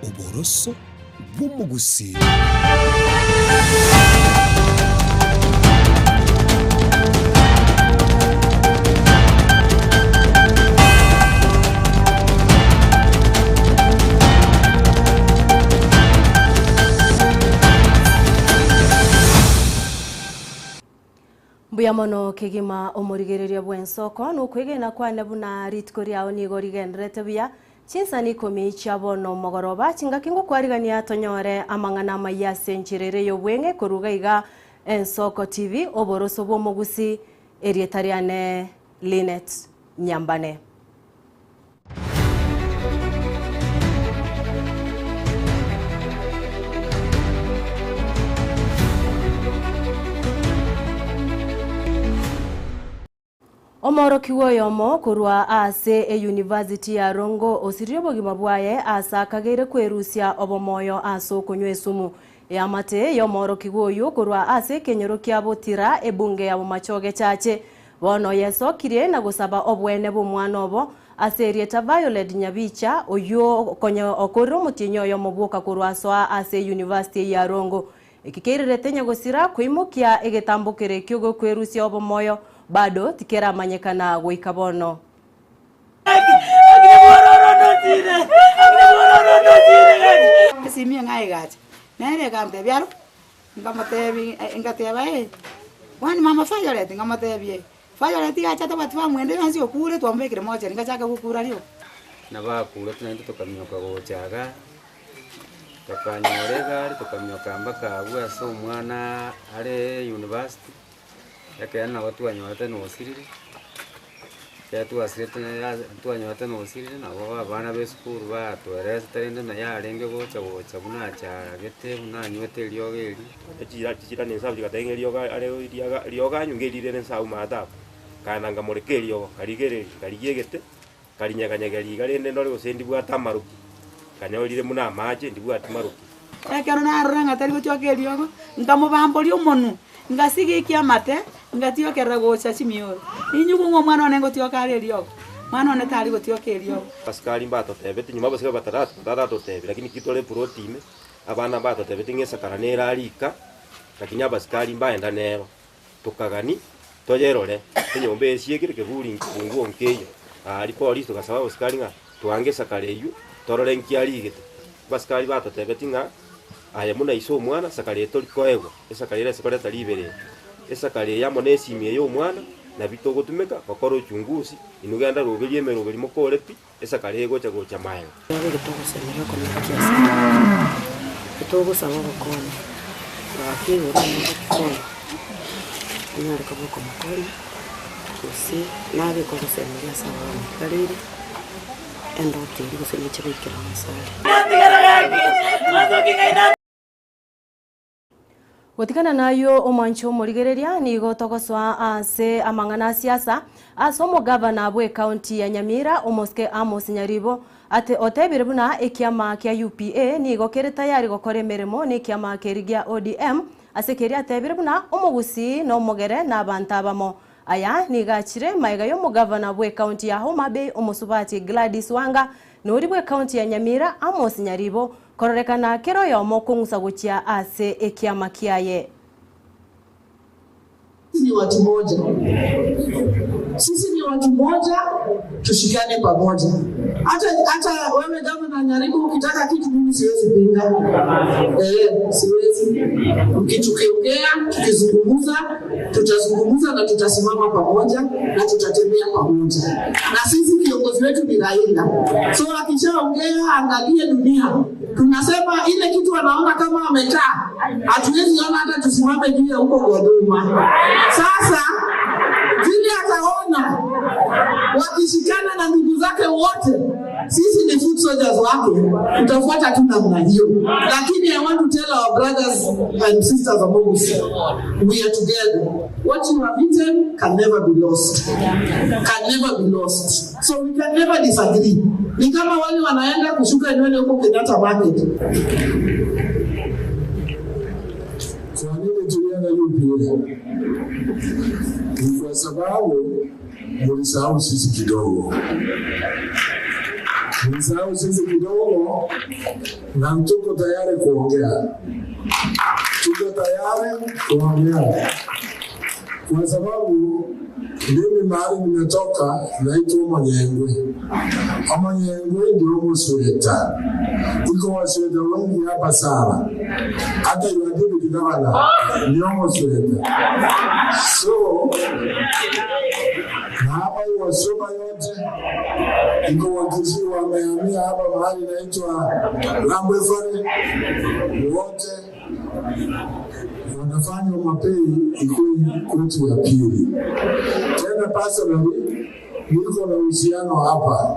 Oboroso bw'omogusii. Mbuya mono kegima omorigereria bw'ensoko, nokwegena kwane buna rituko riao nigo rigendererete buya, Chinsani ikomi chia bono mogoroba, chingaki ngokwarigania tonyore amang'ana amayia ase enchera ere y'obweng'e korwa iga iga Ensoko TV, oboroso bw'omogusi, erieta riane Linet Nyambane. Omworokigwa oyomo korwa ase eyunivasiti ya Rongo osiririe obogima bwaye ase akageire kwerusia obomoyo ase okonywa esumu. Eamate y'omworokigwa oyio korwa ase ekenyoro kia Botira ebunge ya Bomachoge Chache bono yesokirie na gosaba obwene bw'omwana obo ase erieta Violet Nyabicha oyio konya okorire omotienyi oyomo bwoka korwa asoa ase eyunivasiti eyio ya Rongo. Eki keirerete nyagosira koimokia egetambo kere ki'ogokwerusia obomoyo, bado tikeramanyekana goika bono. Esimi eng'ao egacha, nere egantebia aro, nkamotebia ngateba eh, kwani mama Violet? Nkamotebia eh, Violet iga achete but bamwende yonsi okure twamobekire mochari, ngachaka gokura rioka. Nabakurete naende tokaminyoka gocha igaa. Tokanyora egari tokaminyoka mpaka abwo ase omwana are university, ekero nabo twanyorete na osirire, ekero twasirete twanyorete na osirire nabo abana ba esukuru batoeresete rende naye arenge gocha gocha buna achagete buna anywete eriogo erio. Echira chichira na ensabu chigateba ng'a eriogo are riaga riogo anywe ngerire ere ensabu maate abwo. Nkaenda nkamoreka eriogo, nkarigereria, nkarigia egete. Nkarinyeganyega riga rende ndore gose ndibwate amaroki, nkanyorire buna amache, ndibwati maroki. Ekero narora ng'a tari gotioka eriogo, nkamobamboria omonwa, ngasigikia amate, ngatiokerera gocha chimioro. Ninyigwe ng'a omwana one ngotioka are eriogo, mwana one tari gotioka eriogo. Abasikari mbatotebeti nyuma abasikari batarato bataratotebia lakini ki tore eploti ime, abana mbatotebeti ng'a esakara nere arika, lakini abasikari mbaenda nero. Tokagani, toyerore enyomba eye esiekire keburi nkunguo nkeiyo. Aria polisi togasaba abasikari ng'a twange esakara eywo torore nki arigete. Abasikari batotebeti ng'a aye buna ise omwana sakara eye tori koegwa, esakara ere ase koreta riberera. Esakara eye amo na esimi eye y'omwana nabio togotumeka gokora uchunguzi, inwe genda roberia emeroberi mokore pi. Esakara egocha gocha magega. Nabo togosemeria okomenya kiase togosaba obokonyi gaki igoro onyare gotukonya onyare koba okomokonya gose nabeke ogosemeria ase abamwikareire endoto eria gose neche goikera ase are. Gotigana nayio omwancho omorigereria, nigo togosoa ase amang'ana a siasa ase omogavana bw'ecounty ya Nyamira omosike Amos Nyaribo ate otebire buna ekiama kia UPA nigo kere tayari gokora emeremo nekiama keria gia ODM ase keria atebire buna omogusii na omogere na abanto abamo. Aya nigo achire maega y'omogavana bw'ecounty ya Homa Bay omosubati Gladys Wanga na oria bw'ecounty ya Nyamira Amos Nyaribo Kororekana kera oyomo okong'usa gochia ase ekiama kiaye. Sisi ni watu moja, sisi ni watu moja, tushikane pamoja. Hata hata wewe gavana Nyaribo ukitaka kitu mimi siwezi pinga, eh, siwezi. Tukiongea, tukizungumza, tutazungumza na tutasimama pamoja na tutatembea pamoja. Na sisi kiongozi wetu ni Raila, so akishaongea angalie dunia. Tunasema ile kitu anaona kama amekaa, hatuwezi ona hata tusimame juu ya huko Godoma. Sasa vile ataona wakishikana na ndugu zake wote, sisi ni foot soldiers wake, tutafuata tu namna hiyo. Lakini I want to tell our brothers and sisters among us, we are together. What you have eaten can never be lost, can never be lost. So we can never disagree. Ni kama wale wanaenda kushuka nywele huko Kenyatta Market. Kwa nini tulienda UPA? Ni kwa sababu mulisahau sisi kidogo. Msahau sisi kidogo, na tuko tayari kuongea, tuko tayari kuongea kwa sababu mimi mahali nimetoka naitwa Omonyengwe. Omonyengwe ndio Musweta, iko Wasweta wengi hapa sana, hata your deputy governor ni Omusweta. So na hapa hii Wasoma yote iko Wakisii wamehamia hapa mahali inaitwa Lambwefare, wote wanafanya mapei ikuwe kwetu ya pili. Tena personally niko na uhusiano hapa.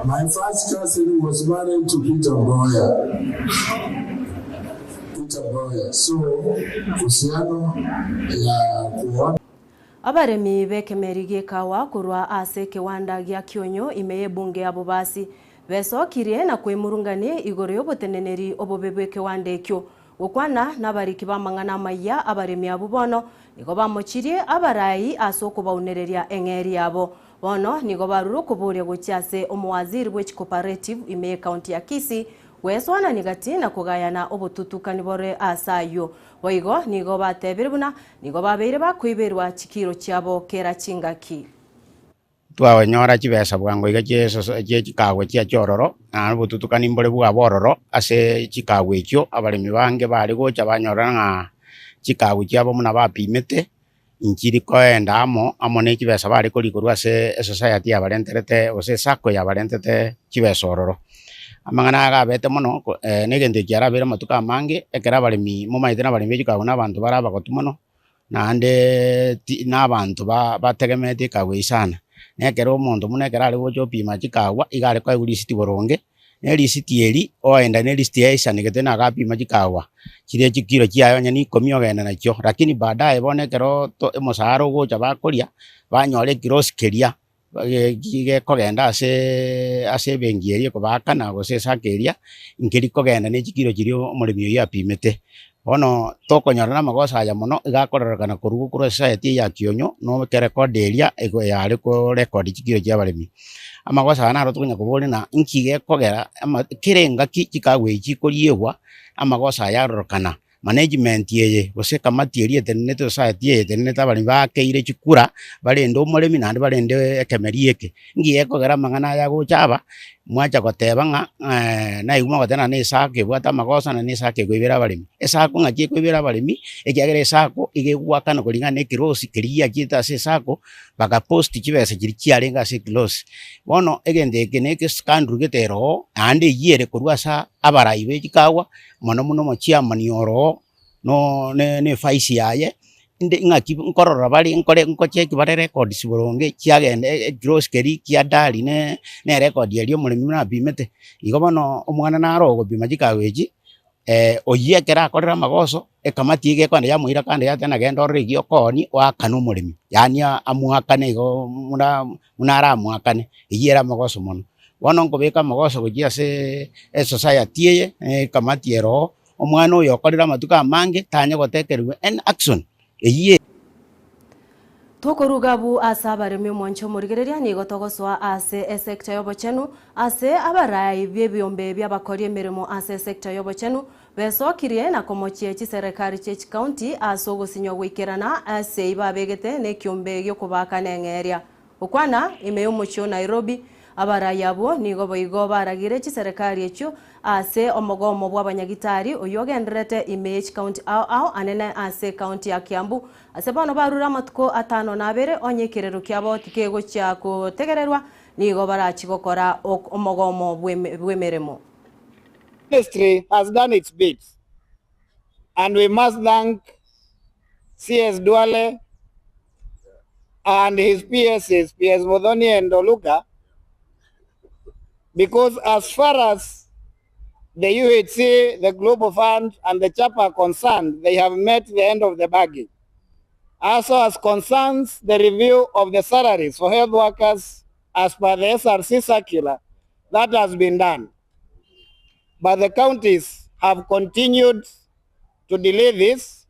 My first cousin was married to Peter Mboya. Peter Mboya. So uhusiano ya kuona Abaremi bekemeri giekawa korwa ase ekiwanda gia Kionyo ime ya ebunge ya Bobasi besokirie na kwemurungani igoro ya oboteneneri obobe bwa ekiwanda ekio gokwana na abariki ba amang'ana amaiya abaremi abwo bono nigo bamochirie abarai ase okobaunereria eng'eri yabo bono nigo barure okoboria gochia ase omowaziri bwa echicooperative ime ya ekaunti ya Kisii gweswanani gati na kogayana obotutukani bore ase aywo boigo nigo batebire buna nigo babeire bakoiberwa chikiro chiabo kera chingaki. Twanyora chibesa bwango iga chia chia chikagwa chia chiororo, naende obotutukani mbore bwaba ororo ase chikagwa echio, abaremi bange bare gocha banyora ng'a chikagwa chiabo buna bapimete, nchiri koenda amo, amo na echibesa bare korikorwa ase esociety yabarenterete gose esacco yabarentete chibesa ororo. Amang'ana aya gabete mono ko na egento eki kiarabeire amatuko amange, ekero abaremi momanyete na abaremi ba chikagwa na abanto bare abagotu mono, naendeeee ti na abanto ba bategemeete ekagwa eywo sana. Na ekero omonto buna ekero are gocha opima chikagwa, iga are koegwa risiti boronge, na erisiti eri, oenda na erisiti yaisanegete na agapima chikagwa, chiria chikiro chiaye onye na ikomi ogenda nachio. Lakini baadaye bono ekero to omosara ogocha bakoria, banyora ekirosi keria gekogenda aseeee ase ebenki eria ekobaakana gose esacco eria, nkeri kogenda na echikiro chiria omoremi oywo apimete. Bono tokonyora na amagoso aya mono, iga akororekana korwa korwa esociety eye ya Kionyo, na ekerekodo eria ego yare korekodi chikiro chia abaremi. Amagoso aya naro tokonya koboria ng'a nki gekogera ama kera engaki chikagwa echi chikoriegwa, amagoso aya arorekana. Management eye gose ekamati eria etenenete society eye etenenete abaremi bakeire chikura, barende omoremi naende barende ekemeri eke. Nki gekogera amang'ana aya agocha aba, mwacha goteba ng'a naigwa mogoteba ng'a na esacco ebwate amagoso na esacco ekoibera abaremi. Esacco ng'aki ekoibera abaremi, ekiagera esacco iga egoakana koringana na ekirosi keria giachiete ase esacco, bakapost chibesa chiria chiarenge ase ekirosi. Bono egento eke na egescandal gete ere oo, naende eywo ere korwa asa abarai be chikawa, mono mono omochiamani oroo, no ne ne evice yaye, inde ng'aki nkorora bare nkore nkocheki bare records boronge chiagenda ekirosi keria kia dari ne na erecord eria omoremi buna apimete. Igo bono omwana naro ogopima chikago echi, oyio ekero akorire amagoso, ekamati iga ekogenda yamoira kando yateba ng'a genda orore egia okoonia oakane omoremi, yaani amoakane igo buna buna aramoakane, eyio ere amagoso mono. Bono nkobeka amagoso gochia aseeee esociety eye, na ekamati ere oo, omwana oyo okorire amatuko amange, tanya gotekerigwa any action eyio. Tokoruga abwo ase abaremi omwanche omorigereria nigo togosoa ase esecta y'obochenu ase abarai b'ebiombe bi'abakori emeremo ase esecta y'obochenu besokirie na komochia chiserekari chie chicounty ase ogosinywa goikerana ase ibabegete nekiombe gi'okobaaka neng'eria. Gokwana ime y'omochie o Nairobi, abarai abwo nigo boigo baragire chiserekari echio ase omogomo bw'abanyagitari oyio ogendererete ime ye chikaunti ao ao anene ase ekaunti ya Kiambu. Ase bono barure amatuko atano na abere onye ekerero kiabo tikegochia gotegererwa nigo barachi gokora omogomo bw'emeremo. Ministry has done its bit and we must thank CS Duale and his PSs, PS Muthoni and Oluga, because as far as the UHC, the Global Fund, and the CHAP are concerned, they have met the end of the bargain. Also, as concerns the review of the salaries for health workers as per the SRC circular, that has been done. But the counties have continued to delay this,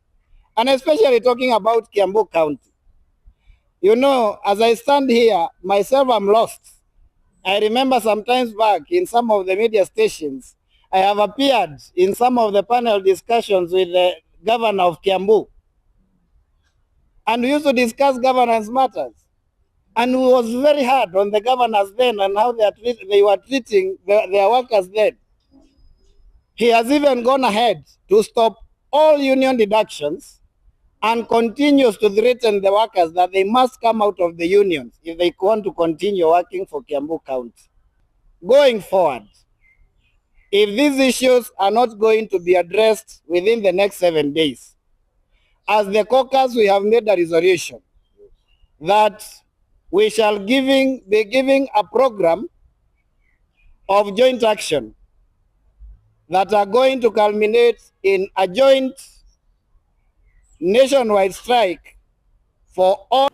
and especially talking about Kiambu County. You know, as I stand here, myself, I'm lost. I remember sometimes back in some of the media stations, I have appeared in some of the panel discussions with the governor of Kiambu. And we used to discuss governance matters. And we was very hard on the governors then and how they, are treat, they were treating the, their workers then. He has even gone ahead to stop all union deductions and continues to threaten the workers that they must come out of the unions if they want to continue working for Kiambu County. Going forward, if these issues are not going to be addressed within the next 7 days, as the caucus, we have made a resolution that we shall be giving a program of joint action that are going to culminate in a joint nationwide strike for all.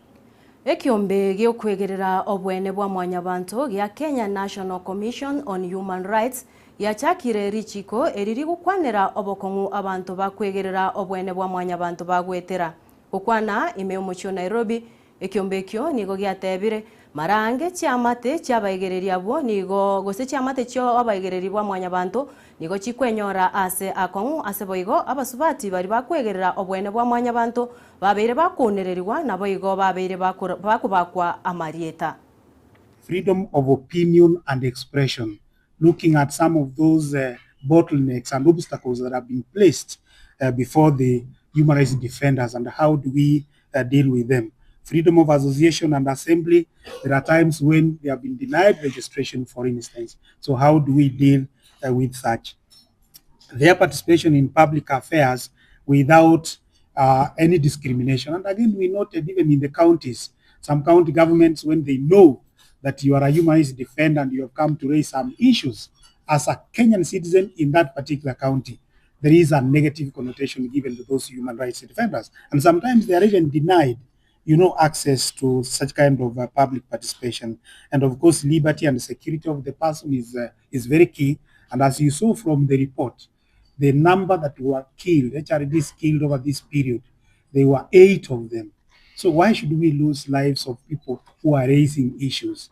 Ekiombe giokwegerera obwene bwa mwanyabanto gia Kenya National Commission on Human Rights yachakire richiko eriri gukwanera obokong'u abanto bakwegerera obwene bwa mwanyabanto bagwetera gukwana ime omochio Nairobi. Ekiombe ekio nigo giatebire marange chiamate chiabaigereria abwo nigo gose chiamate chio abaigereri bwa mwanyabanto nigo chikwenyora ase akong'u ase boigo abasubati bari bakwegerera obwene bwa mwanyabanto babeire bakunererigwa nabo igo babeire bakubakwa amarieta. Freedom of opinion and expression, looking at some of those bottlenecks and obstacles that have been placed before the human rights defenders and how do we deal with them. Freedom of association and assembly, there are times when they have been denied registration, for instance. So how do we deal with such? Their participation in public affairs without any discrimination. And again, we noted even in the counties, some county governments, when they know that you are a human rights defender and you have come to raise some issues as a Kenyan citizen in that particular county, there is a negative connotation given to those human rights defenders. And sometimes they are even denied, you know, access to such kind of public participation. And of course, liberty and security of the person is very key. And as you saw from the report, the number that were killed, HRDs killed over this period, there were 8 of them. So why should we lose lives of people who are raising issues?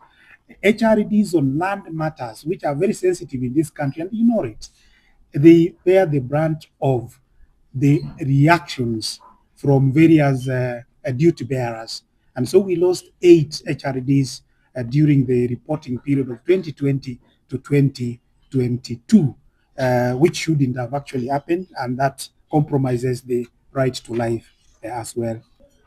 HRDs on land matters, which are very sensitive in this country, and you know it, they bear the brunt of the reactions from various duty bearers. And so we lost 8 HRDs during the reporting period of 2020 to 2022, which shouldn't have actually happened, and that compromises the right to life as well.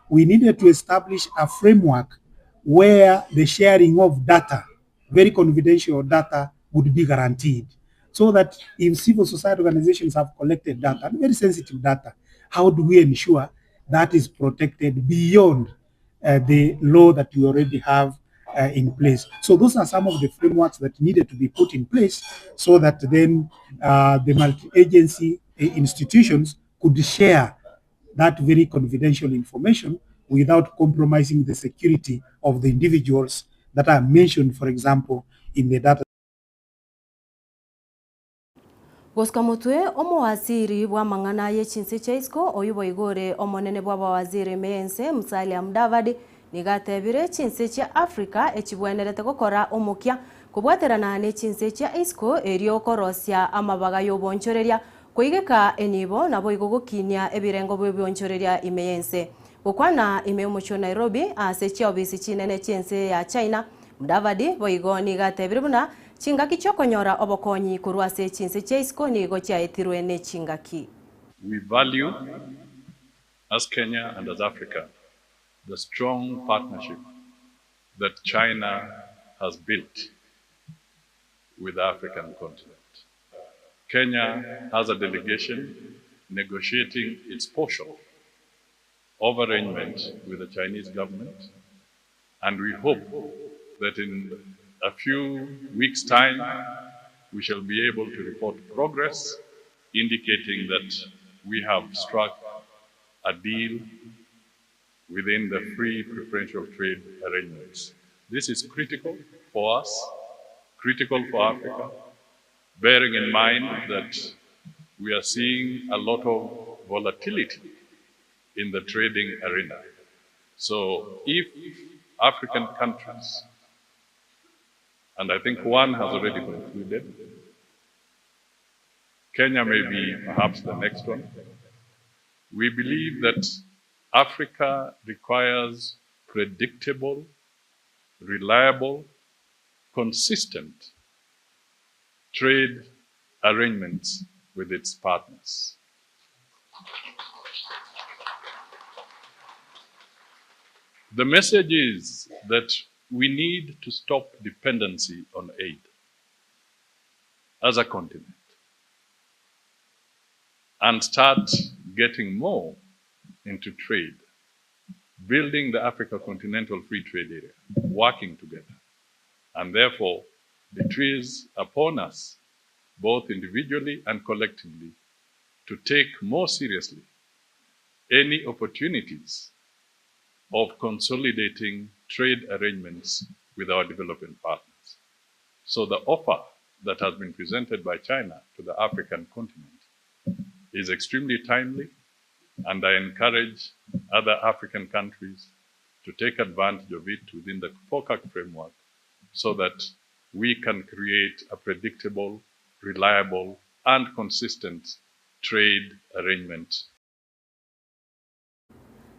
We needed to establish a framework where the sharing of data, very confidential data, would be guaranteed, so that if civil society organizations have collected data, very sensitive data, how do we ensure that is protected beyond the law that we already have in place? So those are some of the frameworks that needed to be put in place so that then the multi-agency institutions could share that very confidential information without compromising the security of the individuals that are mentioned, for example, in the data. Goska mutwe omowaziri bwa mang'ana ye chinse chia isiko oyu boigore omonene bwa bawaziri mense Musalia Mudavadi nigatebire chinse chia Africa echibwenerete gokora omokia kobwaterana ne chinse chia isiko erio korosia amabaga y'obonchoreria koigeka enibo nabo igo gokinia ebirengo bw'ebionchoreria ime yense. Gokwana ime omochio Nairobi ase chiobisi chinene chinse ya China Mudavadi boigo nigatebire buna chingaki chokonyora obokonyi korwa ase chinse chia isiko nigo chiaetirwe ne chingaki. We value, as Kenya and as Africa, the strong partnership that China has built with the African continent. Kenya has a delegation negotiating its portion of arrangement with the Chinese government, and we hope that in a few weeks' time, we shall be able to report progress indicating that we have struck a deal within the free preferential trade arrangements. This is critical for us, critical for Africa, bearing in mind that we are seeing a lot of volatility in the trading arena. So if African countries And I think one has already concluded. Kenya may be perhaps the next one. We believe that Africa requires predictable, reliable, consistent trade arrangements with its partners. The message is that we need to stop dependency on aid as a continent and start getting more into trade, building the Africa Continental Free Trade Area, working together. And therefore, it is upon us, both individually and collectively, to take more seriously any opportunities of consolidating trade arrangements with our development partners. So the offer that has been presented by China to the African continent is extremely timely, and I encourage other African countries to take advantage of it within the FOCAC framework so that we can create a predictable, reliable, and consistent trade arrangement.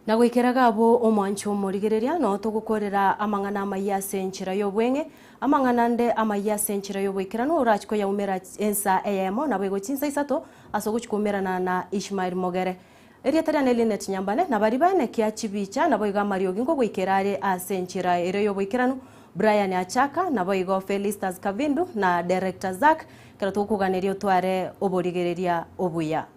Na gwikeraga abo omwancho omorigereria no togokorera amang'ana amaya ase enchera ya obweng'e amang'ana nde amaya ase enchera ya oboikeranu orachiko yaumera ensa eyemo nabo igo chinsa isato ase ogochikumerana na Ishmael Mogere. Erieta riane Linet Nyambane na bari baenekia chibicha nabo igo amariogi nkogoikera are ase enchera ere ya oboikeranu Brian Achaka nabo igo Felistas Kavindu na Director Zack kero togokuganeria otware oborigereria obuya.